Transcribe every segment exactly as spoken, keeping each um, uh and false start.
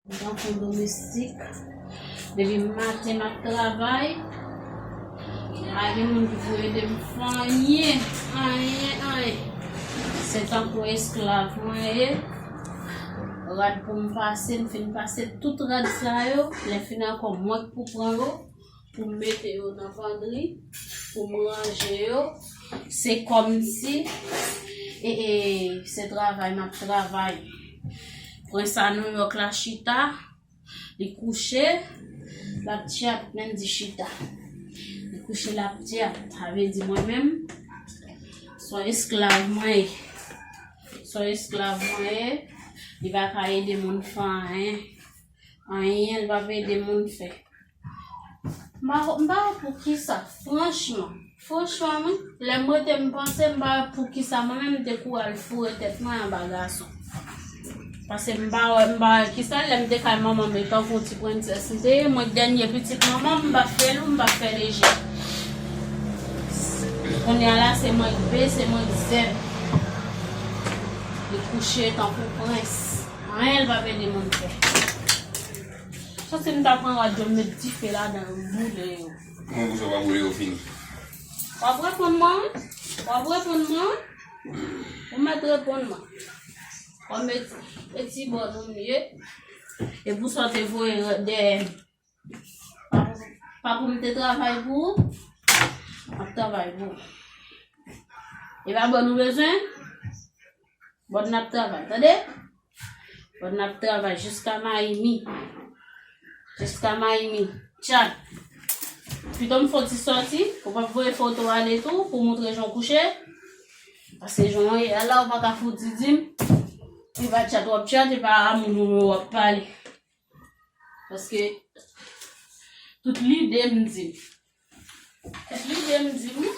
Tankou domestik. Depi maten m ap travay. Pa gen moun ki pou ede m fè anyen, anyen, anyen. Se tankou esklav mwen ye. Rad pou m pase, m fin pase tout rad sa yo. Lè fini ankò, mwen k pou pran yo, pou m mete yo nan vandri, pou m ranje yo. Se kòmsi, e, e, se travay m ap travay. Prens a Nouyòk la chita, li kouche, l ap tchat, men di chita. Li kouche, l ap tchat. Sa vle di mwen menm, se yon esklav mwen ye. Se yon esklav mwen ye. Li pa ka ede moun fè anyen. Anyen, li pa ka ede moun fè. M pa, m pa wè poukisa, franchman. Franchman, wi, lè m rete m panse, m pa wè poukisa mwen menm m te kouri al foure tèt mwen anba gason. Paske m pa wè, m pa wè kisa, lè m te kay manman m, e tankou ti prensès m te ye, mwen k dènye pitit manman m, m pa fè lou, m pa fè leje. Kounye a la, se mwen k be, se mwen k zèb. Li kouche tankou prens. Anyen l pa ede moun fè. Santi m ta pran rad yo, m met dife ladan yo, m boule yo. Mwen, pou sa w pa boule yo fini. W ap reponn mwen, wi. W ap reponn mwen, wi. Ou mèt reponn mwen. Kòm e, e ti bòn ou m ye. E pou sa w te voye dèyè m. Pa pou, pa pou m te travay pou ou. M ap travay pou ou. E pa bòn ou bezwen? Bòn n ap travay, tande? Bòn n ap travay jiska mayi mi. Jiska mayi mi. Tchad. Pito m fè yon ti sòti, ou p ap voye foto ale tou pou montre jan w kouche. Paske jan w ye a la, ou pa ka fouti di m. E pa tchat w ap tchat, e pa a moun ou w ap pale. Paske tout lide m di m. Tout lide m di m,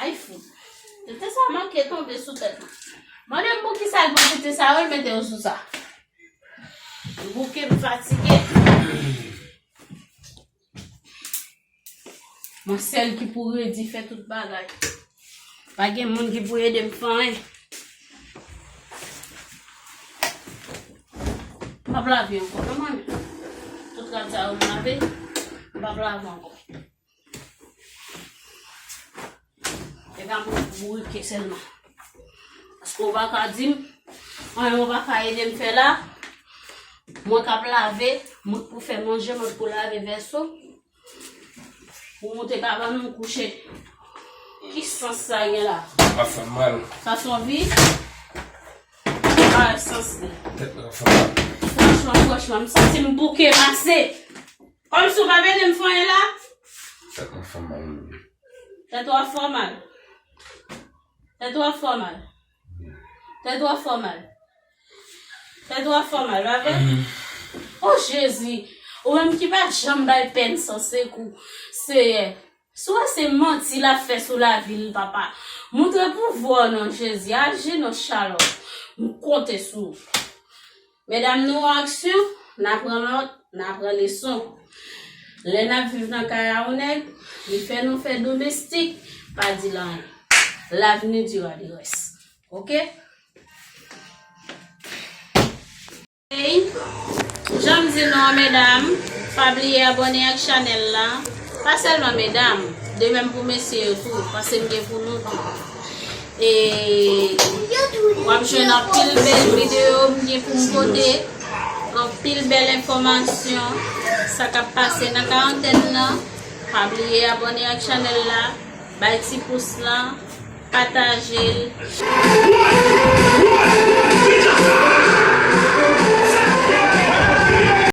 ay fout. Tete sa manke tonbe sou tèt mwen. Mande m pou ki sa l pran tete sa yo, l mete yo sou sa. M bouke, m fatige. Mwen sèl ki pou redi fè tout bagay. Pa gen moun ki pou ede m fè anyen. M p ap lave ankò, non, mwen menm. Tout rad sa yo m lave, m p ap lave ankò. E pa mwen bourike sèlman. Paske w pa ka di m, anyen w pa ka ede m fè la. Mwen k ap lave, mwen k pou fè manje, mwen k pou lave vèso. Pou monte kabann ou kouche. Ki sans sa gen la? Sa fè m mal. Sa se yon vi? Pa sans li. Tèt mwen ap fè m mal. Franchman, franchman, m santi m bouke m ase. Kòmsi w pa vle m fè anyen la? Tèt mwen ap fè m mal. Tèt ou ap fè w mal. Tèt ou ap fè w mal. Tèt ou ap fè w mal. Tèt ou ap fè w mal, pa vre? O Jezi, ou menm ki pa janm bay pèn san sekou, Seyè. Si w wè se manti l ap fè sou lavi l, papa, montre pouvwa w non Jezi, aji non Shalom. M konte sou ou. Medam nou an aksyon, n a pran nòt, n a pran leson. Lè n ap viv nan kay a yon nèg, li fè nou fè domestik, pa di l anyen. L'avenir dira le reste. Oke? Hey, jan m di nou an, medam, pa bliye abòne ak chanèl la. Pa sèlman medam, de menm pou mesye yo tou, paske m gen pou nou tou. E w ap jwenn anpil bèl videyo m gen pou m pote, anpil bèl enfòmasyon, sa k ap pase nan karantèn nan. Pa bliye abòne ak chanèl la, bay ti pous lan, pataje l.